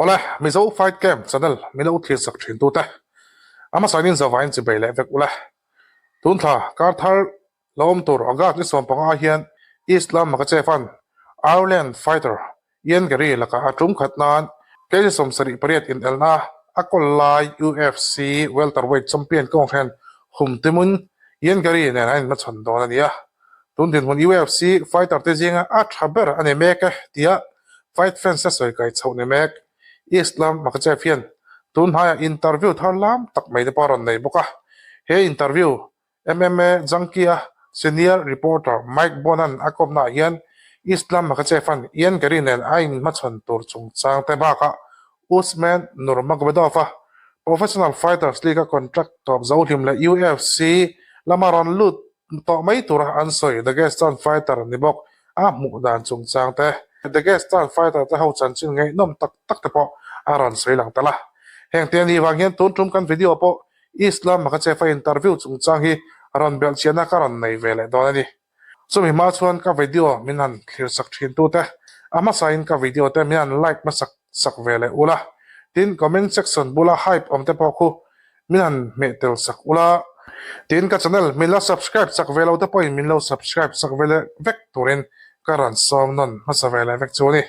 Awle, Mizo Fight Camp channel min lo thlir sak thin tute, a hmasain zavain chi bei leh vek ule. Tun thla kar thar la awm tur August ni 15 hian Islam Makhachev-a'n Ireland fighter Ian Garry lakah a tum khat nan kg 78 inelna a kawl lai UFC welterweight champion kawng hren hum timun Ian Garry nen an inhmachhawn dawn a ni a. Tun dinhmun UFC fighter te zinga a tha ber a ni mek e tia fight fans a sawi kai chhoh ni mek. Islam Makhachev hian tun hnaiah interview thar lam tak mai te pawh a rawn nei bawk a. He interview MMA Junkie-a senior reporter Mike Bonan a kawmnaah hian Islam Makhachev-a'n Ian Garry nen a inhmachhawn tur chungchang te bakah Usman Nurmagomedov-a Professional Fighters League-a contract tawp zo hlim leh UFC lama rawn lut tawh mai tura an sawi Dagestan fighter ni bawk a hmuh dan chungchang te, Dagestan fighter te ho chanchin ngaihnawm tak tak te pawh a rawn sawi lang tel a. Heng te anih vang hian tun tum kan video pawh Islam Makhachev-a interview chungchang hi rawn belhchiahna ka rawn nei ve leh dawn a ni. Chumi hma chuan ka video min han thlir sak thin tute, a hmasain ka video te min han like hmasak sak ve leh ula, tin comment section bula hype awm te pawh khu min han hmeh tel sak ula, tin ka channel min la subscribe sak ve lo te pawhin min lo subscribe sak ve leh vek turin ka rawn sawm nawn hmasa ve leh vek chu a ni.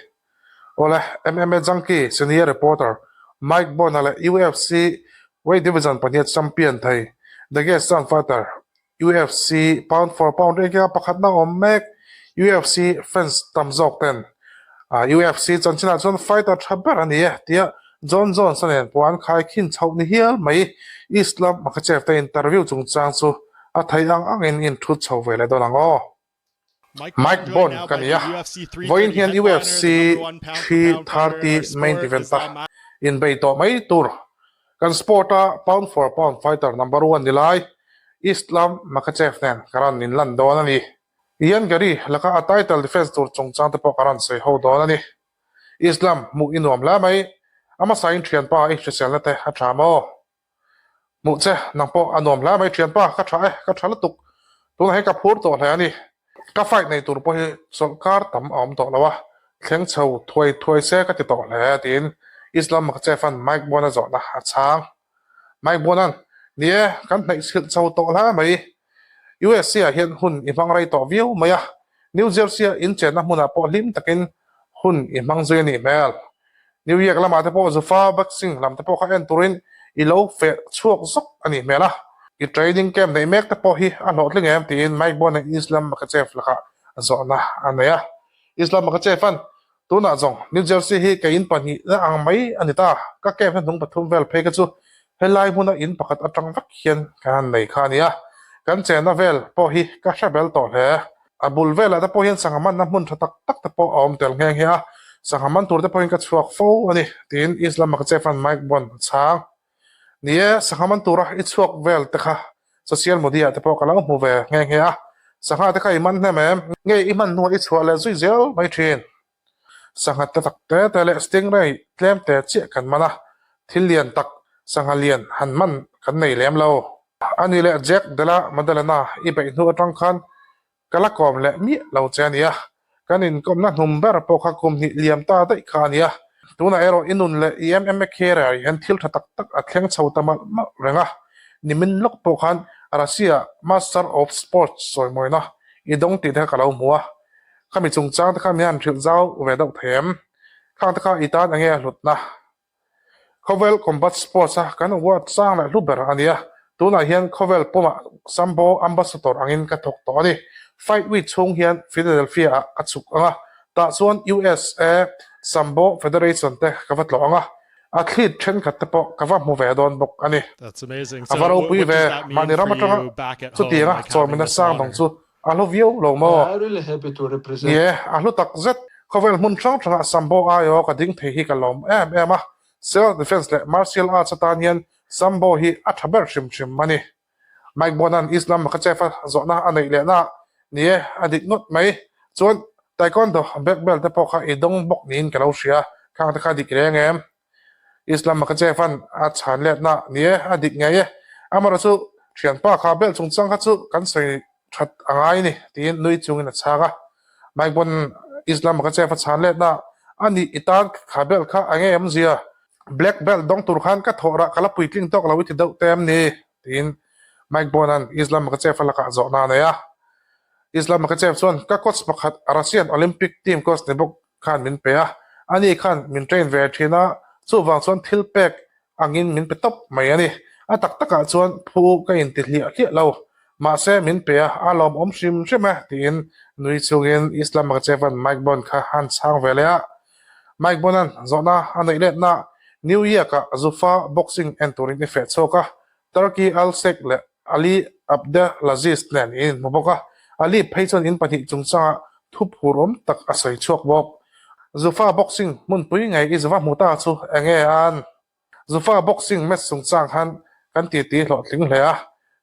Awle, MMA Junkie senior reporter Mike Bona leh UFC Weight Division pahniha champion thei Dagestan fighter UFC pound for pound ranking-a pakhatna awm mek UFC fans tam zawk ten UFC chanchinah chuan fighter tha ber a ni e tia Jon Jones-a nen pawh an khaikhin chhoh ni hial mai. Islam Makhachev te interview chungchang chu a theih ang angin inthut chho ve leh dawn ang aw. Mike Bond ka ni a, vawiin hian UFC 330 main event-a inbei tawh mai tur. Kan sport-a pound for pound fighter number one ni lai Islam Makhachev nen ka rawn inlan dawn a ni. Ian Garry laka a title defence tur chungchang te pawh ka rawn sawi ho dawn a ni. Islam hmuh i nuam hle mai, a hmasain thianpa i hriselna te a tha maw? Hmuh che, nang pawh a nuam hle mai thianpa, ka tha e, ka tha lutuk. Tunah hian ka phur tawh hle a ni. Ka fight nei tur pawh hi chawlhkar tam a awm tawh lo a, thleng chho thuai thuai se ka ti tawh hle, tiin Islam Makhachev-a'n Mike Bourne-a zawhna a chhang. Mike Bourne-a'n, Ni e, kan hnaihchhilh chho tawh hle mai. UFC-ah hian hun i hmang rei tawh viau mai a, New Jersey-a inchenna hmunah pawh hlim takin hun i hmang zui a nih hmel. New York lamah te pawh Zuffa boxing lam te pawh kha en turin i lo feh chhuak zawk a nih hmel a, i training camp neih mek te pawh hi a hlawhtling em tiin Mike Bourne Islam Makhachev lakah zawhna a nei a. Islam Makhachev-a'n, Tunah zawng New Jersey hi ka in pahnihna ang mai a ni ta, ka camp na hnung pathum vel phei kha chu helai hmuna in pakhat atang vek hian ka han nei kha a ni a, kan chenna vel pawh hi ka hre bel tawh hle. A bul velah te pawh hian sangha manna hmun tha tak tak te pawh a awm tel nghe nghe a, sangha man tur te pawhin ka chhuak fo a ni, tiin Islam Makhachev-a'n Mike Bond a chhang. Ni e, sangha man tura i chhuak vel te kha social media te pawh ka lo hmu ve nghe nghe a, sangha te kha i man hnem em? Nge i hman hnuah i chhuah leh zui zel mai thin? Sangha te tak te te leh stingray tlem te chiah kan man a, thil lian tak sangha lian han man kan nei lem lo. A ni leh Jack Della Maddalena i beih hnu atang khan ka la kawm leh miah lo che a nia. Kan inkawmna hnum ber pawh kha kum hnih liam ta daih kha a nia. Tunah erawh i nun leh i MMA career ah hian thil tha tak tak a thleng chho ta malh malh reng a. Nimin lawk pawh khan Russia Master of Sports sawimawina i dawng tih te kha ka lo hmu a. Khami chungchang te kha min han hrilh zau ve deuh thei em? Khang te kha i tan enge a hlutna? Khawvel Combat Sports a kan award chang leh hlu ber a ni a, tunah hian khawvel pumah Sambo Ambassador angin ka thawk tawh a ni. Fight Week chhung hian Philadelphia ah ka chhuk ang a, tah chuan USA Sambo Federation te ka va tlawh ang a, athlete thenkhat te pawh ka va hmu ve dawn bawk a ni. A va ropui ve, mahni ram atanga chutianga chawimina sang dang chu A hlu viau lo maw? Ni e, a hlu tak zet. Khawvel hmun hrang hrangah Sambo aiaw ka ding thei hi ka lawm em em a. Self defense leh martial arts atan hian Sambo hi a tha ber hrim hrim a ni. Mike Bonan Islam Makhachev-a zawhna a neih lehna ni e, a dik ngawt mai. Chuan Taekwondo black belt te pawh kha i dawng bawk niin ka lo hria, khang te kha dik reng em? Islam Makhachev-a'n a chhan letna ni e, a dik ngei e. Amaherawhchu chu thianpa kha belh chungchang kha chu kan sawi that a ngai a ni, tiin nui chungin a chhang a. Mike Bond Islam Makhachev-a chhan letna. A nih i tan kha belt kha a ngei awmzia? Black belt dawng tur khan ka thawh rah ka la puitling tawk lo i ti deuh te em ni? tiin Mike Bourne-a'n Islam Makhachev-a lakah zawhna a nei a. Islam Makhachev chuan, Ka coach pakhat Russian Olympic team coach ni bawk khan min pe a, ani khan min train ve thin a, chuvang chuan thil pek angin min pe tawp mai a ni. A tak takah chuan phu ka inti hliah hliah lo, mahse min pe a, a lawmawm hrim hrim e, tiin nui chungin Islam Makhachev-a'n Mike Bourne kha han chhang ve leh a. Mike Bonan zawhna a neih letna New York-ah Zuffa boxing en turin i feh chhuak a, Turkey Al-Sheikh leh Ali Abdelaziz nen in inhmu bawk a, Ali phei chuan in pahnih chungchangah thu phur awm tak a sawi chhuak bawk. Zuffa boxing hmunpui ngei i zuva hmu ta chu enge an? Zuffa boxing match chungchang khan kan titi hlawhtling hle a,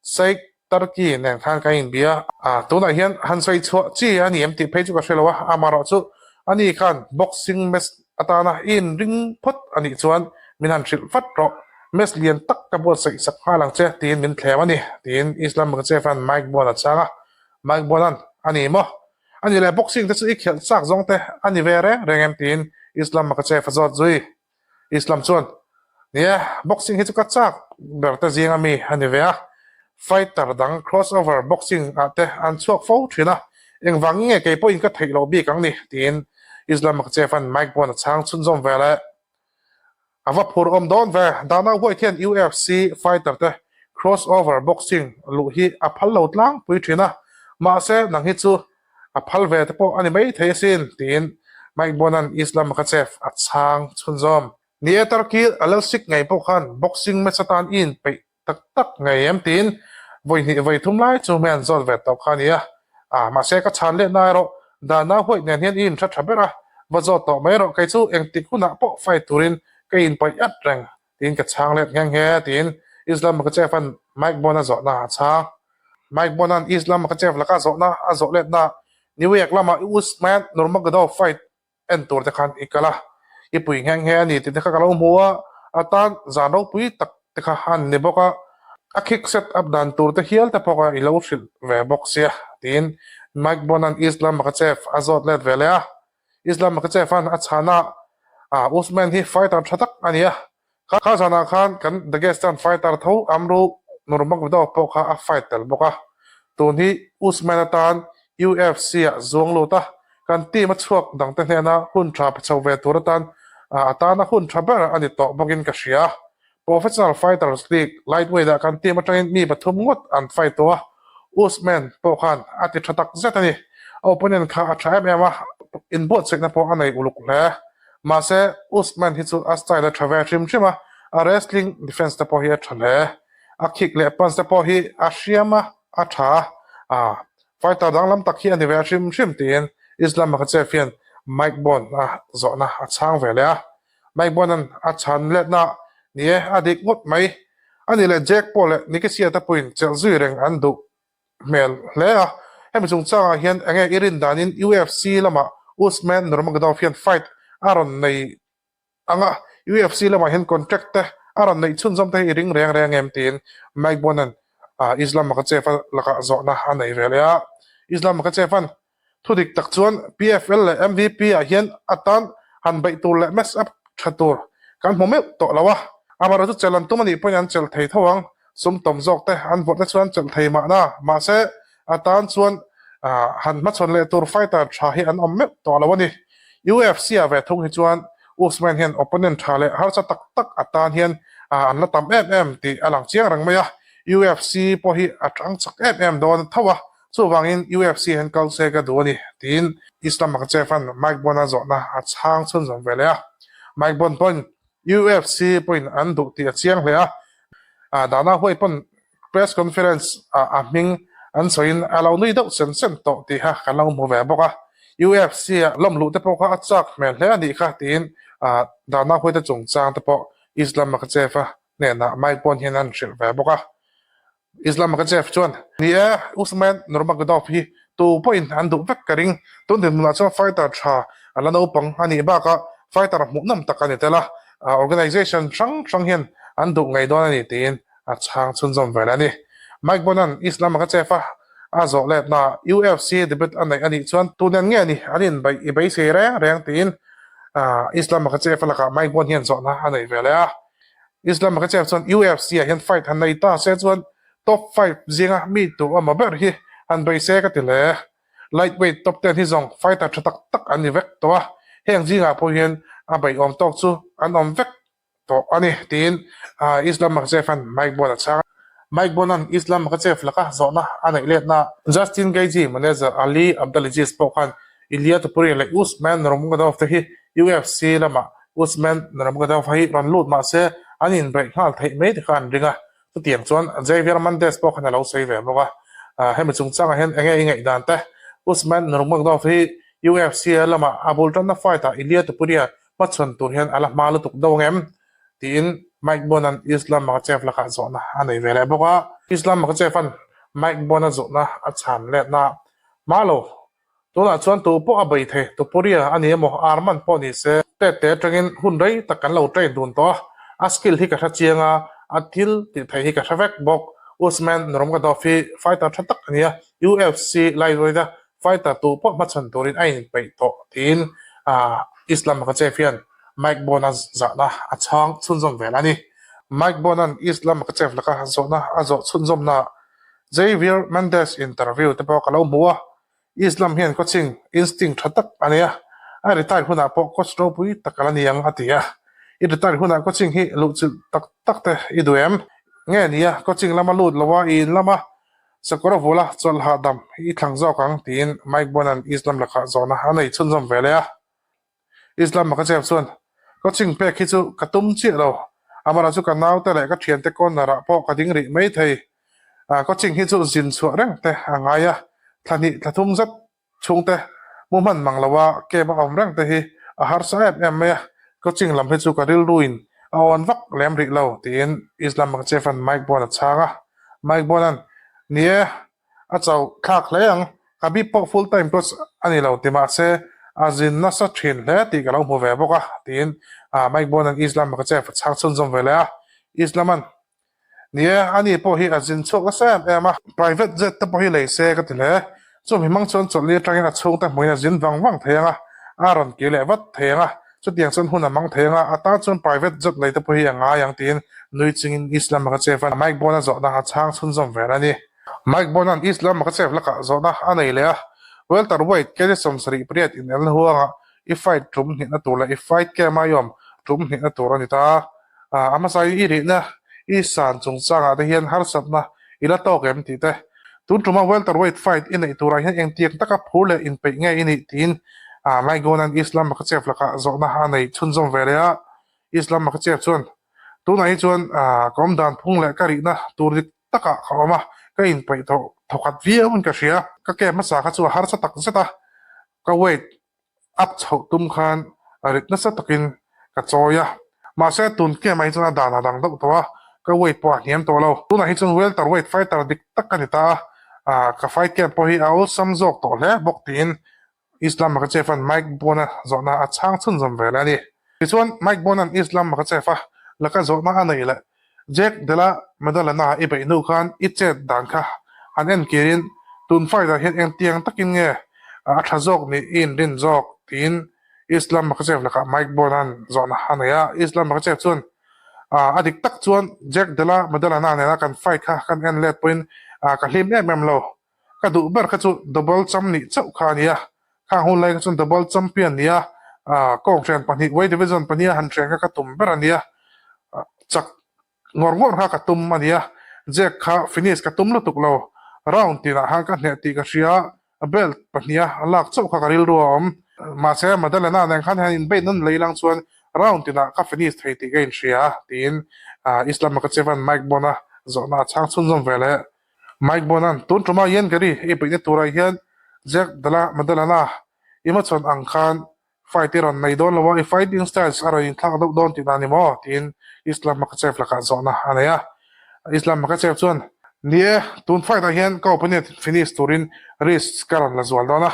Sheikh Turkey nen khan kan inbia a, tunah hian han sawi chhuah chi a ni em tih phei chu ka hre lo a, amaherawh chu ani khan boxing match atana i inring phawt a nih chuan min han hrilh vat rawh, match lian tak ka buatsaih sak nghal ang che tiin min thlem a ni, tiin Islam Makhachev-a'n Mike Bourne a chhang a, Mike Bourne-a'n, A ni maw? A ni leh boxing te chu i khelh chak zawng te a ni ve reng reng em? tiin Islam Makhachev a zawt zui. Islam chuan, Nia, boxing hi chu ka chak ber te zinga mi a ni ve a, fighter dang crossover boxing ah te an chhuak fo thin a, engvang nge kei pawhin ka theih loh bik ang ni? tiin Islam Makhachev-a'n Mike Bourne a chhang chhunzawm ve leh. A va phur awm dawn ve, Dana White hian UFC fighter te crossover boxing luh hi a phal lo tlangpui thin a, mahse nang hi chu A phal ve te pawh a ni mai thei asin, tiin Mike Bonan Islam Makhachev a chhang chhunzawm. Ni e, Turkey a lal sik ngei pawh khan boxing match atan i inpeih tak tak ngei em tiin vawi hnih vawi thum lai chu hmel an zawt ve tawh kha a ni a. A, mahse ka chhan let na erawh Dana White nen hian i inhre tha ber a, va zawt tawh mai rawh kei chu engtik hunah pawh fight turin ka inpeih at reng tiin ka chhang let nghe nghe tiin Islam Makhachev-a'n Mike Bourne a zawhna a chhang. Mike Bourne-a'n Islam Makhachev laka zawhna a zawh letna New York lama Usman Nurmagomedov fight en tur te khan i kal a, i pui nghe nghe a ni tih te kha ka lo hmu a, a tan zan ropui tak te kha an ni bawk a, a kick set up dan tur te hial te pawh kha i lo hrilh ve bawk sia tiin Mike Bourne-a'n Islam Makhachev a zawt let ve leh a. Islam Makhachev-a'n a chhan a, Usman hi fighter tha tak a ni a, Kha zanah khan kan Dagestan fighter tho Amru Nurmagomedov pawh kha a fight tel bawk a. Tun hi Usman atan UFC-ah zuang lut a, kan team a chhuak dangte hnena hun tha pe chho ve tur atan a tana hun tha ber a ni tawh bawkin ka hria. Professional Fighters League lightweight-ah kan team atangin mi pathum ngawt an fight tawh a, Usman pawh khan a ti tha tak zet a ni. A opponent kha a tha em em a, inbuatsaihna pawh a nei uluk hle. Mahse, Usman hi chu a style a tha ve hrim hrim a, a wrestling defense te pawh hi a tha hle. A kick leh punch te pawh hi a hriam a, a tha a. Fighter danglam tak hi a ni ve hrim hrim tiin Islam Makhachev hian Mike Bourne a zawhna a chhang ve leh a. Mike Bourne-a'n a chhan letna ni e, a dik ngawt mai. Ani leh Jake Paul leh Nicky Sia te pawhin chelh zui reng an duh hmel hle a, hemi chungchangah hian enge i rin danin UFC lamah Usman Nurmagomedov hian fight a rawn nei ang a, UFC lamah hian contract te a rawn neih chhunzawm te hi i ring reng reng em tiin Mike Bonan Islam Makhachev-a lakah zawhna a nei ve leh a, Islam Makhachev-a'n Thu dik tak chuan PFL leh MVP ah hian atan han beih tur leh match up tha tur kan hmu meuh tawh lo a, amaherawh chu chelh an tum anih pawhin an chelh thei tho ang, sum tawm zawk te an vawrh te chuan an chelh thei mahna, mahse atan chuan han hmachhawn leh tur fighter tha hi an awm meuh tawh lo a ni. UFC ah ve thung hi chuan Usman hian opponent tha leh harsa tak tak atan hian an la tam em em tih a lang chiang reng mai a, UFC pawh hi a tang chak em em dawn tho a, Chuvangin UFC hian kal se ka duh a ni, tiin Islam Makhachev-a'n Mike Bond-a zawhna a chhang chhunzawm ve leh a. Mike Bond pawhin UFC pawhin an duh tih a chiang hle a, Dana White pawn press conference ah a hming an sawiin a lo nui deuh sen sen tawh tih kha kan lo hmu ve bawk a. UFC-a lawm luh te pawh kha a chak hmel hle a nih kha, tiin Dana White-a chungchang te pawh Islam Makhachev-a hnenah Mike Bond hian an hrilh ve bawk a. Islam Makhachev chuan, Ni e, Usman Nurmagomedov hi tu pawhin an duh vek ka ring. Tun dinhmunah chuan fighter tha a la naupang a nih bakah fighter hmuhnawm tak a ni tel a, organization hrang hrang hian an duh ngei dawn a ni tiin a chhang chhunzawm vel a ni. Mike Bonan Islam Makhachev a a zawh letnaah UFC debut a neih a nih chuan tu nen nge ni an inbeih i beisei reng reng tiin. Islam Makhachev-a lakah Mike Bond hian zawhna a nei ve leh a. Islam Makhachev chuan UFC-ah hian fight han nei ta se chuan top five zinga mi tur awm ber hi han bei se ka ti hle. Lightweight top ten hi zawng fighter tha tak tak an ni vek tawh a, heng zingah pawh hian a beihawm tawk chu an awm vek tawh a ni, tiin Islam Makhachev-a'n Mike Bond a chhang a. Mike Bond-a'n Islam Makhachev laka zawhna a neih letna Justin Gaethje manager Ali Abdelaziz pawh khan Ilia Topuria leh Usman Nurmagomedov te hi UFC lamah Usman Nurmagomedov hi rawn lut mah se an inbreih nghal theih mai te kha an ring a, chutiang chuan Javier Mendez pawh khan a lo sawi ve bawk a. Hemi chungchangah hian enge i ngaihdan te? Usman Nurmagomedov hi UFC lamah a bul tanna fight-ah Ilia Topuria Hmachhawn tur hian a la hma lutuk do ang em? tiin Mike Bond-a'n Islam Makhachev lakah zawhna a nei ve leh bawk a. Islam Makhachev-a'n Mike Bond-a zawhna a chhan letna hma lo. Tunah chuan tu pawh a bei thei, Topuria a ni emaw, Arman pawh ni se. Tete atangin hun rei tak kan lo train dun tawh a, a skill hi ka hre chiang a, a thil tih theih hi ka hre vek bawk. Usman Nurmagomedov hi fighter tha tak a ni a, UFC lightweight-a Fighter tu pawh hmachhawn turin a inpeih tawh tiin Islam Makhachev hian Mike Bond-a zahna a chhang chhunzawm vel a ni. Mike Bond-a'n Islam Makhachev laka zawhna a zawh chhunzawmnaah Javier Mendez interview te pawh ka lo hmu a, Islam hian coaching instinct tha tak a nei a, a retire hunah pawh coach ropui tak a la ni ang a ti a. I retire hunah coaching hi luhchilh tak tak te i duh em? Nge nia, coaching lama lut loa i inlama Sakawr a vul a, chawlh hahdam i thlang zawk ang, tiin Mike Bonan Islam lakah zawhna a nei chhunzawm ve leh a. Islam Makhachev chuan, Coaching pek hi chu ka tum chiah lo, amara chu ka naute leh ka thiante corner ah pawh ka ding rih mai thei. Coaching hi chu zin chhuah reng te a ngai a, thla hnih thla thum zet Chhungte mu hman mang lo a camp a awm reng te hi a harsa em em mai a, coaching lam hi chu ka rilruin a awn vak lem rih lo tiin Islam Makhachev-a'n Mike Bond a chhang a. Mike Bond-a'n, Ni e, a chau thlak hle ang, Khabib pawh full time coach a ni lo ti mah se a zin nasa thin hle tih ka lo hmu ve bawk a tiin Mike Bond-a'n Islam Makhachev a chhang chhunzawm ve leh a. Islam-a'n, Ni e, ani pawh hi a zin chhuak nasa em em a, private jet te pawh hi lei se ka ti hle. Chumi hmang chuan chawlhli atangin a chhungte hmuin a zin vang vang thei ang a, a rawn kir leh vat thei ang a, chutiang chuan hun a hmang thei ang a, a tan chuan private jet lei te pawh hi a ngai ang tiin nui chungin Islam Makhachev-a'n Mike Bond-a zawhna a chhang chhunzawm vel a ni. Mike Bond-a'n Islam Makhachev lakah zawhna a nei leh a, welterweight kg 78 inelna huangah i fight tum hnihna tur leh i fight camp a i awm tum hnihna tur a ni ta. A hmasa in i rihna i san chungchangah te hian harsatna i la tawk em tih te. Tun tuma welterweight fight i neih turah hian engtiang taka phur leh inpeih nge i nih tiin Mike Gonan Islam Makhachev lakah zawhna a nei chhunzawm ve leh a. Islam Makhachev chuan, Tunah hi chuan ka awm dan phung leh ka rihna tur dik takah ka awm a, ka inpeih tawh thawkhat viauin ka hria. Ka camp hmasa kha chu a harsa tak zet a, ka weight up chhoh tum khan rit nasa takin ka chawi a, mahse tun camp ah hi chuan a dan a dang deuh tawh a, ka weight pawh a hniam tawh lo. Tunah hi chuan welter weight fighter dik tak ka ni ta a, ah ka fight camp pawh hi a awlsam zawk tawh hle bawk tiin Islam Makhachev-a'n Mike Bond-a zawhna a chhang chhunzawm ve leh a ni. Tichuan Mike Bond-a'n Islam Makhachev-a laka zawhna a neih leh Jack Della Maddalena i beih hnu khan i chet dan kha han en kirin tun fight-ah hian engtiang takin nge a tha zawk nih i inrin zawk tiin Islam Makhachev lakah Mike Bond-a'n zawhna a nei a. Islam Makhachev chuan A dik tak chuan Jack Della Maddalena nena kan fight kha kan en let pawhin ka hlim em em lo. Ka duh ber kha chu double champ nih chauh kha a ni a, khang hun lai kha chuan double champion nia kawnghren pahnih weight division pahniha han hren kha ka tum ber a nia, chak ngawr ngawr kha ka tum a nia, Jack kha finish ka tum lutuk lo, round tinah khan ka hneh tih ka hria, belt pahniha a lak chauh kha ka rilru a awm, mahse Madalena nen khan hian inbeih nawn lei lang chuan round tinah ka finish thei tih ka inhria tiin Islam Makhachev-a'n Mike Bond-a zawhna a chhang chhunzawm ve leh. Mike Bonan, Tun ṭuma Ian Gary i beihna turah hian Jack Della Maddalena i hmachhawn ang khan fight i rawn nei dawn lo a, i fighting styles a rawn inthlak deuh dawn tihna a ni maw? tiin Islam Makhachev lakah zawhna a nei a. Islam Makhachev chuan, Ni e, tun fight ah hian ka opponent finish turin risk ka rawn la zual dawn a,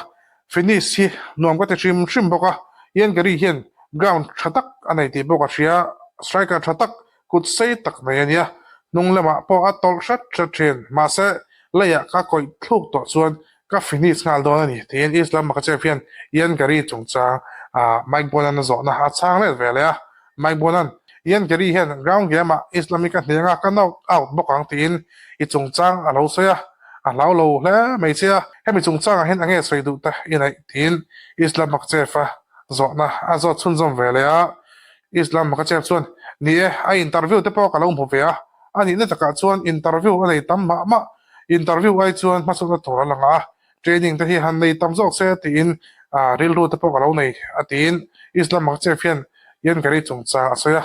finish hi nuam ka ti hrim hrim bawk a, Ian Gary hian ground tha tak a nei tih pawh ka hria, striker tha tak Kut sei tak mai a nia, hnung lamah pawh a tawlh hret hret thin. Mahse, leiah ka kawih thluk tawh chuan ka finish nghal dawn a ni, tiin Islam Makhachev hian Ian Garry chungchang Mike Bonan a zawhna a chhang let ve leh a. Mike Bonan, Ian Garry hian ground game ah Islamic a hniang a, ka knock out bawk ang tiin i chungchang a lo sawi a, a hlau lo hle mai che a. Hemi chungchangah hian enge sawi duh te i neih tiin Islam Makhachev a zawhna a zawt chhunzawm ve leh a. Islam Makhachev chuan, Ni e, a interview te pawh ka lo hmu ve a, a nihna takah chuan interview a nei tam mah mah. Interview ai chuan hmasawtna tur a lang a, training te hi han nei tam zawk se tiin rilru te pawh ka lo nei a tiin Islam Makhachev hian Ian Garry chungchang a sawi a.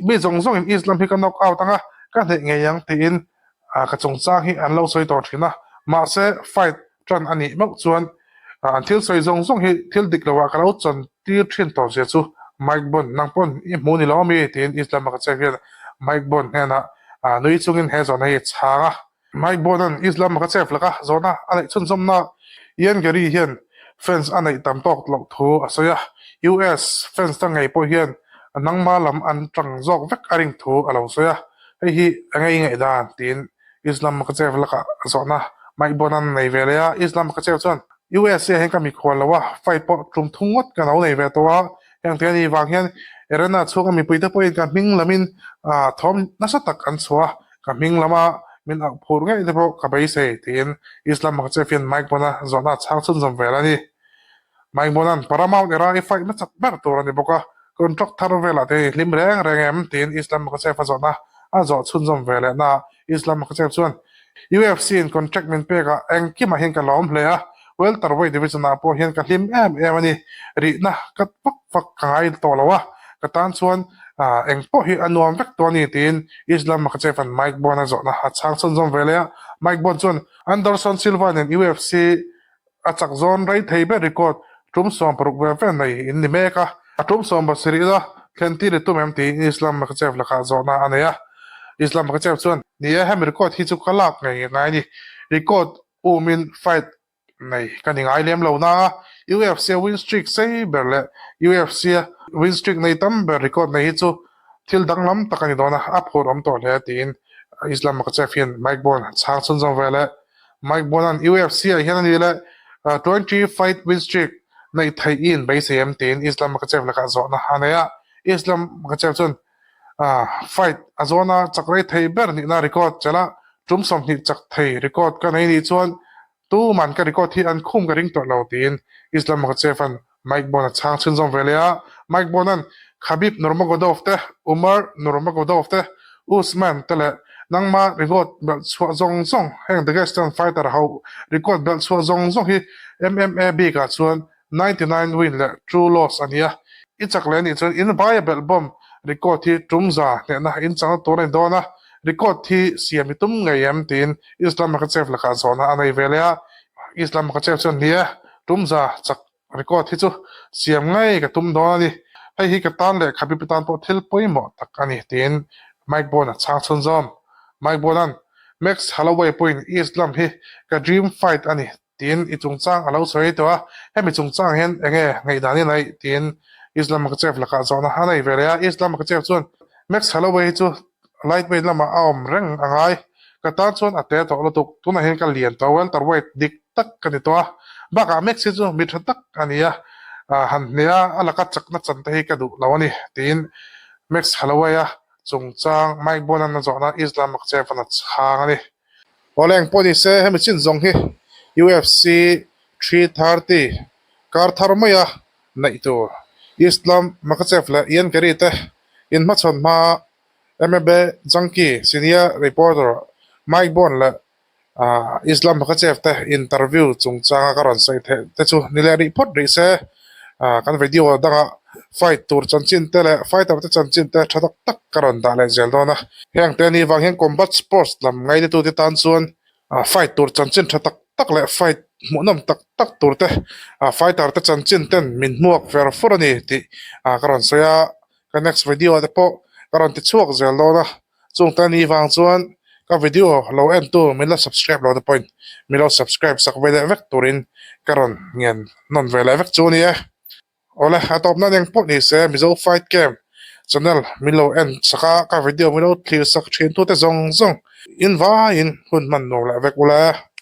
Mi zawng zawngin Islam hi ka knock out ang a, ka hneh ngei ang tiin ka chungchang hi an lo sawi tawh thin a, mahse fight tan a nih meuh chuan an thil sawi zawng zawng hi thil dik loah ka lo chan tir thin tawh zia chu Mike Bond nang pawn i hmu ni lo ami tiin Islam Makhachev hian Mike Bond hnenah nui chungin he zawhna hi a chhang a. Mike Bond-a'n Islam Makhachev laka zawhna a neih chhunzawmna Ian Garry hian fans a neih tam tawk loh thu a sawi a, US fans ta ngei pawh hian nangma lam an tang zawk vek a ring thu a lo sawi a, hei hi a ngei ngaihdan tiin Islam Makhachev laka zawhna Mike Bond-a'n a nei ve leh a, Islam Makhachev chuan USA hian ka mikhual lo a, fight pawh tum thung ngawt ka lo nei ve tawh a, heng te ani vang hian arena chhunga mipuite pawhin ka hming lamin thawm nasa tak an chhuah a, Ka hming lama min auh phur ngei te pawh ka beisei, tiin Islam Makhachev hian Mike Bona zawhna a chhang chhunzawm vel a ni. Mike Bona'n Paramount era i fight na chak ber tur a ni bawk a, contract thar velah te i hlim reng reng em? tiin Islam Makhachev a zawhna a zawh chhunzawm ve leh na. Islam Makhachev chuan, UFC in contract min pekah engkimah hian ka lawm hle a, welterweight division ah pawh hian ka hlim em em a ni. Rihna ka vak vak ka ngai tawh lo a, ka tan chuan Eng pawh hi a nuam vek tawh a ni tiin Islam Makhachev-a'n Mike Bond a zawhna a chhang chhunzawm ve leh a. Mike Bond chuan Anderson Silva nen UFC a chak zawn rei thei ber record tum 60 ve ve nei in ni mek a. A tum 70 a thlen tir i tum em tiin Islam Makhachev lakah zawhna a nei a. Islam Makhachev chuan, Ni e, hemi record hi chu ka lak ngei ngai a ni. Record umin fight nei ka ni ngai lem lo na a, UFC a win streak sei ber leh UFC a win streak nei tam ber record nei hi chu thil danglam tak a ni dawn a, a phur awm tawh hle tiin Islam Makhachev hian Mike Bourne chhang chhunzawm ve leh. Mike Bourne-a'n UFC ah hian a ni leh 20 fight win streak neih theih i inbeisei em tiin Islam Makhachev lakah zawhna a nei a, Islam Makhachev chuan Fight a zawna chak rei thei ber nihna record chelh a, tum 20 chak thei record ka nei nih chuan tuman ka record hi an khum ka ring tawh lo tiin Islam Makhachev-a'n Mike Bond a chhang chhunzawm ve leh a. Mike Bond-a'n Khabib Nurmagomedov te, Umar Nurmagomedov te, Usman te leh nangma record belh chhuah zawng zawng heng Dagestan fighter ho record belh chhuah zawng zawng hi MMA bikah chuan 99 win leh two loss a ni a, i chak leh anih chuan in vaia belh bawm record hi tum za hnehna in changna tur a ni dawn a, record hi siam i tum ngei em tiin Islam Makhachev lakah zawhna a nei ve leh a, Islam Makhachev chuan ni e, tum za chak record hi chu siam ngei ka tum dawn a ni, hei hi ka tan leh Khabib tan pawh thil pawimawh tak a ni tiin Mike Bond a chhang chhunzawm. Mike Bond-a'n Max Holloway pawhin Islam hi ka dream fight a ni Tiin i chungchang a lo sawi tawh a, hemi chungchang hian eng nge ngaihdan i neih? tiin Islam Makhachev lakah zawhna a nei ve leh a. Islam Makhachev chuan, Max Holloway hi chu lightweight lamah a awm reng a ngai, ka tan chuan a te tawh lutuk, tunah hian ka lian tawh, welterweight dik tak ka ni tawh a, bakah Max hi chu mi tha tak a ni a, han hne a, a laka chakna chan te hi ka duh lo a ni, tiin Max Holloway-a chungchang Mike Bonan a zawhna Islam Makhachev-a'n a chhang a ni. Awleng pawh ni se hemi chin zawng hi UFC 330 kar thar maia neih tur Islam Makhachev leh Ian Garry te inhmachhawn hma MMA Junkie senior reporter Mike Bond leh Islam Makhachev te interview chungchanga ka rawn sawi theih te chu ni leh rih phawt rih se. Kan video dangah fight tur chanchin te leh fighter te chanchin te tha tak tak ka rawn dah leh zel dawn a. Heng te ni vang hian combat sports lam ngainatute tan chuan fight tur chanchin tha tak tak leh fight hmuhnawm tak tak tur te fighter te chanchin ten min hmuak ver fur a ni tih ka rawn sawi a. Ka next video ah te pawh ka rawn ti chhuak zel dawn a. Chung te ni vang chuan ka video lo en tu min la subscribe lo te pawhin min lo subscribe sak ve leh vek turin ka rawn ngen nawn ve leh vek chu a ni e. Awle a tawpna eng pawh ni se Mizo Fight Camp channel min lo en sak a, ka video min lo thlir sak thin tute zawng zawng in vaiin hun hman nuam leh vek ula.